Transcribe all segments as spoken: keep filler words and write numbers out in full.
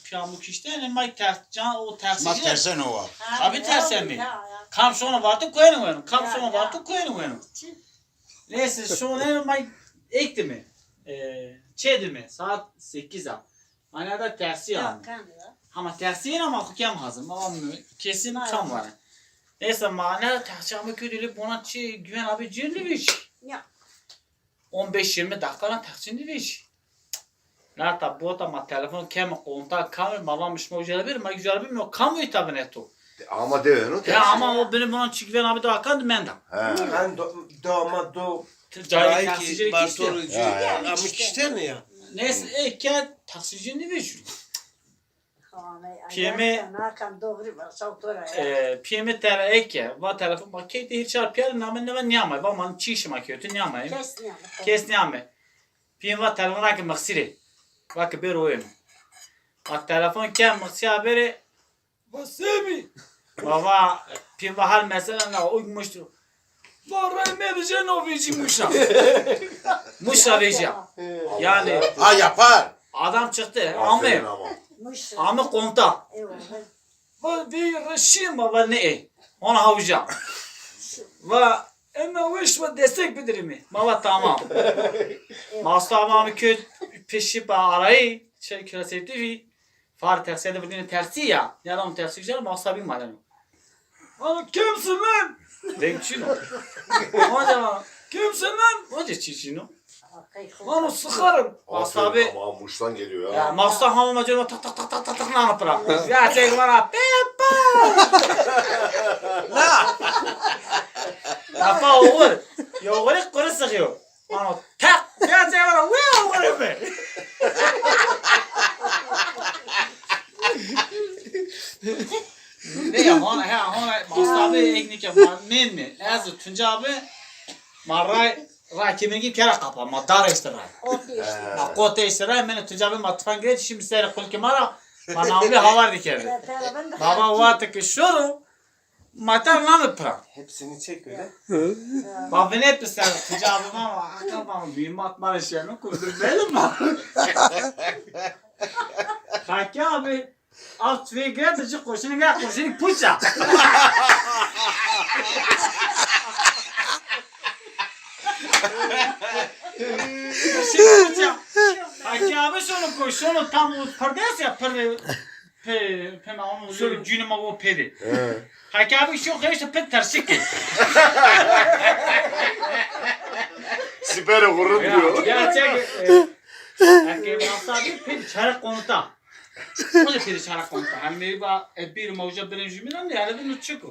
Piyamû kiştene, may terscan, o tersî. Ma terseno wa. Abi tersemi. Kam şono varto koyeno weno. Kam şono varto koyeno weno. Neyse, şono may ektimi. E, çedimi. Saat sekiz a. Ana da tersî ya. Hama tersî ama xo kem hazır. Ma kesin kam var. Neyse, ma ana tersî ama kötü bona çi güven abi cin nivîş. Ya. On beş yirmi dakika lan tersî nivîş. Nata bota ma telefon kem konta kam ma vamiş ma ucera bir ma ucera bir mi kam uta bine tu. Ama de no. Ya ama o benim buna çik ben abi da kan menda. He. Ben do, do ama do. Cahil taksici ki işte. Ama kişten ya. Neyse e ke taksici ne bir. Piyeme e, piyeme tele eke va telefon ma keyte hiç çar piyar name ne va niyamay va man çi işi ma kötü niyamay. Kes niyamay. Kes niyamay. Piyem va telefon ake mıxsire. Va ke ber oyunu. Va telefon ke mıxsire bere. Va semi. Va va piyem va hal mesela na o muştu. Va ray me vece no veci Muşa. Muşa veci. Yani. Ha yapar. Adam çıktı. Ame. Ame konta. Va vey reşî ma va ne. Ona hawja. Va ema weş va destek bidirimi. Ma va tamam. Masta ama kö peşi pa arayı. Şey kira sevdi vi. Far tersiyede bildiğini tersi ya. Ya adam tersi güzel masta bir madem. Vano, kimsin lan? Denkçino. Vano, kimsin lan? Hoca çiçino. Vano, sıkarım. Aferin. Ama Muş'tan geliyor ya. Ya Muş'tan hamama canıma tak tak tak tak tak tak nana pıra. Ya şey bana pepa. La. Apa oğul. Ya oğul kuru sıkıyor. Vano tak. Ya şey bana ve oğul be. Ne ya, hona, ha, hona, Masta abi eknike, ma, men mi? Ez, Tunca abi, ma ray, ray kemergî kera qapa, ma dar eşte ray. Kot eşte. Ma kot eşte ray, men Tunca abi ma tufan girêt, şimdi ser kulki ma ra, ma namli havar dikerdi. Baba vate ki şuru, ma tar nami pira. Hepsini çek öyle. Ma vinet bir ser, Tunca abi ma, akıl ma, mühimmat ma şey mi kurdu, benim ma. Haki abi, Alt tüfeği gel de çık kurşunu gel kurşunu puça. Kurşunu puça. Haki abi şunu koy, şunu tam o pırdes ya pırde pe pe ma onu şunu cünü ma o pedi. Haki abi şu kayışta pet tersik. Sipere vurun diyor. Gerçek. Haki masa bir pet çarık konuta. O da pêrê çara konta. Hani meyva e bir mawca birin jümîn am ya da bunu çıkı.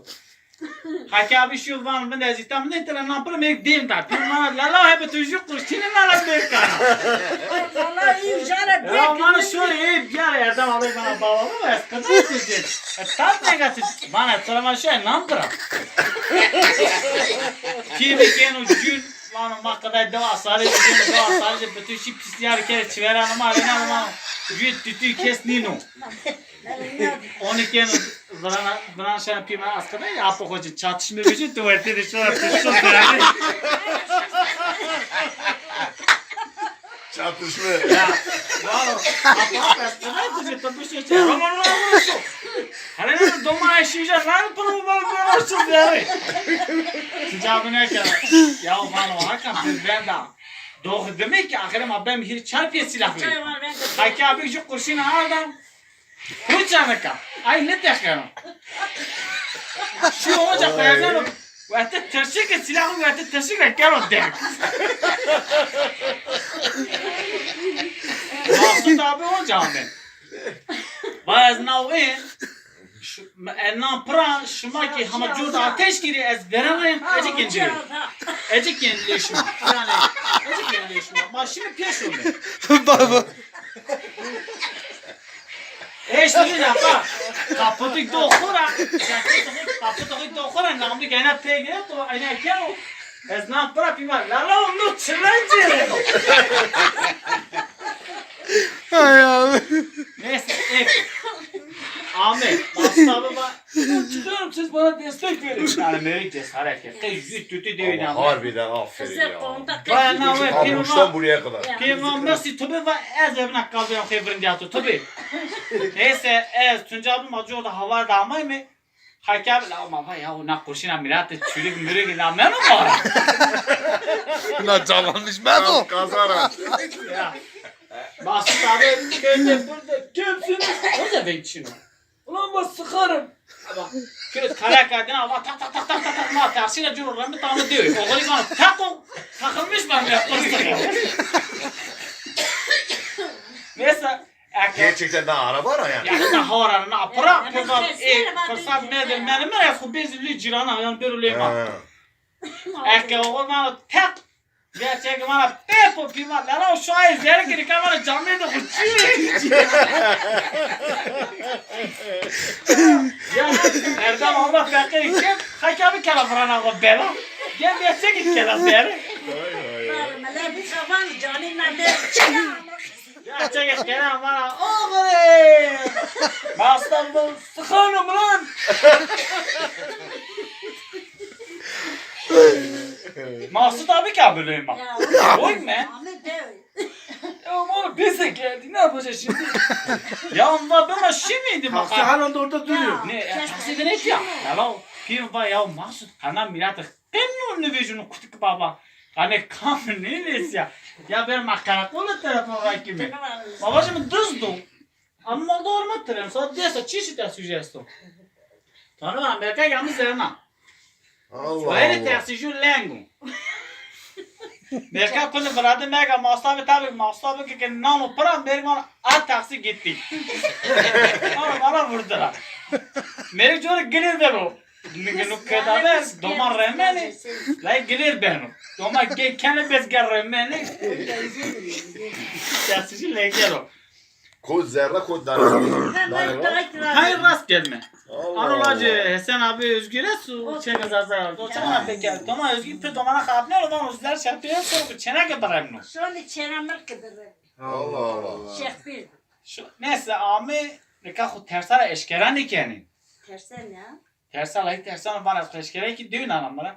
Haki abi şu van ben de zitam ne tela na pır mek dem da. Bir mana la la hep tu ju kurşini la la bir kana. Valla iyi jara. Ya mana şöyle hep ya Erdem abi bana baba mı es kadar tücün. E tat ne gatı. Bana tırma şey nam bırak. Kimi kenu jün Vano ma qedayê dewa Sarêjî, dewa Sarêjî, bütün şey pisyar kere, çiveranê ma, rênanê ma. Jüyê tütüyü kes nîno. Onî keno, virana, virana şena pî ma, ez qedayê, apo xo ci çatışme vejî, tu wertê de şora pişo yani. Çatışme. Ya, vano, apo xo ez qedayê, tu ci tapışo çe. Roman, roman, roman. Hele ne doma eşîja lan piro bal bal çok yani. Sıcağını ne kadar? Ya vano haka bir ben da. Doğru demek ki ahire ma ben hir çarpıya silahlı. Haki abi şu kurşun adam. Bu canıka. Ay ne tekrar. Şu hoca koyacağım. Werte tirşik silah, werte tirşik kero dek. Mahsut abi hoca abi. Vay ez navê, ez nan pira şima ki hema cûr de ateş girî ez veren rê ecik endî. Ecik endî şima. Yani ecik endî şima. Ma şimdi pêş oldu. Baba. Eşt yine bak. Kaputu dokura. Kaputu dokura. Namı gene pegre to. Aynen gel o. Ez nan pira pîma. La la onu çilencere. Ay abi. Neyse, ek. Ahmet, Aslı abi bak. Ben çıkıyorum, siz bana destek verin. Yani Meri cesaret ya. Kız yüz tutu devin ama. Harbiden aferin ya. Baya na we pêma. Baştan buraya kadar. Pêma Mesî tu be va ez evna kazıyan xê vrindiya tu tu be. Neyse ez Tunca bi ma cor da hava da amay mı? Hake abi la ma va ya o na kurşina mirate çürük mürük la meno mara. Na calanmış meno. Kazara. Ya. Basın abi köyde burada kimsiniz? O da ben çino. Ulan bak sıkarım. Ama kürüz kara kadına ama tak tak tak tak tak tak ma tersine cürü rami tamı diyor. O zaman tak o takılmış ben ya sıkıyor. Neyse. Gerçekten daha araba ara yani. Yani daha ara na para pırsa e pırsa medir menim ya su bezilli cirana yani bir ulema. Eke o zaman tak Gerçek vana pepo pîma lera o şuayê zerikirî ke vana camê de xu çî. Ya Erdem Allah feqîr kim heka bi kela virana xo bela. Gel gerçek kela beri. Mele bi kavan canî na de çî. Gerçek kela vana oğlum. Mastan bu sıkıyorum lan. Mahsut abi ki abi Leyman. Oy mu? Ya bana bize geldi. Ne yapacağız şimdi? Ya ama ben şimdi Taksi hala da orada duruyor. Ne? Taksi de ne ya? Ya lan pir va ya Mahsut. Kana mirat. Qemno nivêjino kutik baba. Hani kam ne les ya? Ya ben ma karakola telefon rakime. Babacığım dızdım. Ama doğru mu tren? Saat desa çeşit ya sujesto. Tanrı Amerika yalnız zerna. Allah Gayrı taksicü lengu. Merka kulli viradı mega maslavi tabi maslavi ki nano para merman a taksi gitti. Ama bana vurdular. Merik diyor gilir de bu. Niginu kedaver doma remeni. Lay gilir beno. Doma ge kene bez ge remeni. Taksici legero. Ko zerre ko dare. Hay rast gelme. Ano lacê Hesen abi Özgür'e su çene zaza. Doçana peki. Doma Özgür pir domana xapne lo doma Özgür şarpıya soru çene ke baremno. Şoni çene mır kıdırı. Allah Allah. Şehbir. Şu neyse ami nika xu tersara eşkera nikenin. Tersen ya. Tersa lay tersa vana peşkere ki düğün anamına.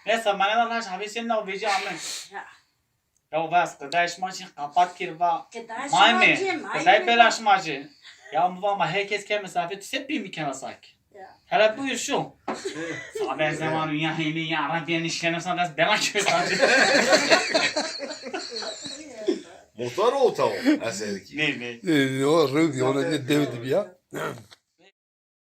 Neyse bana da laş abi sen de o veci amen. Ya. Ya vas kıdayış maçın kapat kir va. Kıdayış maçın. Kıday belaş maçı. Ya mu va ma herkes ke misafir tüse bir mi kena sak. Hele buyur şu. Sabe zamanı ya heyni ya Rabbiyen işlenim sana biraz bela kötü. Muhtar olta o. Eserki. Ne ne. O rüv yona ne devdi bir ya.